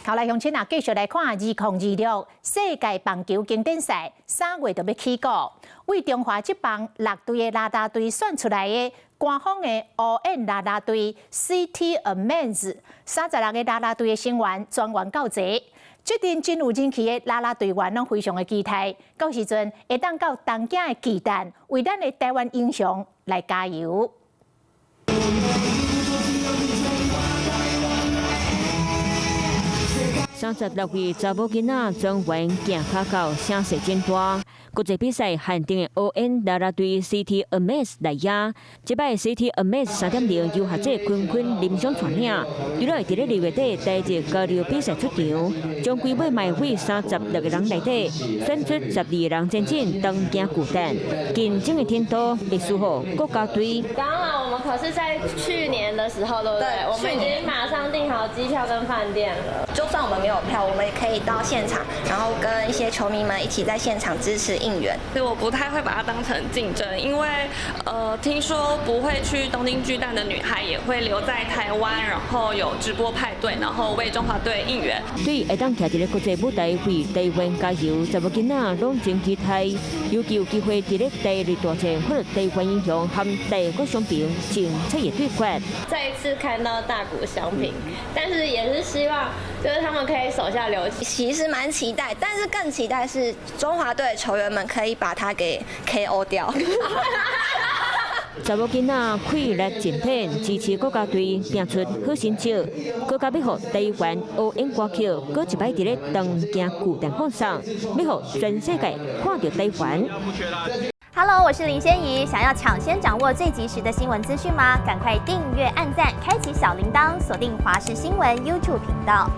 好來，鄉親啊，繼續來看2026世界棒球經典賽，3月就欲起鼓。為中華職棒六隊的啦啦隊選出來的官方的応援啦啦隊 CT Amaze，36個啦啦隊的成員全員到齊。這陣真有人氣的啦啦隊員攏非常的期待，到時陣會當到東京的巨蛋，為咱的台灣英雄來加油。36位查某囡仔全員行跤到，聲勢真大。國際比賽限定的応援啦啦隊 CT Amaze 來也，這擺 CT Amaze 3.0由學者坤坤林雙帶領，除了會佇咧2月底台日交流比賽出場，將規尾嘛會36個人內底選出12個人前進東京巨蛋，競爭的程度袂輸予國家隊。當然，我們可是在去年的時候，對不對？我們已經馬上訂好機票跟飯店了。就算我們沒有票，我們也可以到現場，然後跟一些球迷們一起在現場支持應援。所以我不太會把它當成競爭，因為聽說不會去東京巨蛋的女孩也會留在台灣，然後有直播派對，然後為中華隊應援。對會當徛佇咧國際舞台為台灣加油，查某囡仔攏真期待，尤其有機會佇咧台日大戰看著台灣英雄和大谷翔平精彩的對決。再一次看到大谷翔平，但是也是希望就是他們可以手下留情。其實蠻期待，但是更期待是中華隊球員們可以把他給 KO 掉。查某囡仔氣力盡展，支持國家隊拼出好成績，閣較欲予台灣応援歌曲，閣一擺佇咧東京巨蛋放送，欲予全世界看著台灣。 Hello，我是林仙怡，想要搶先掌握最及時的新聞資訊嗎？趕快訂閱、按讚、開啟小鈴鐺，鎖定華視新聞 YouTube 頻道。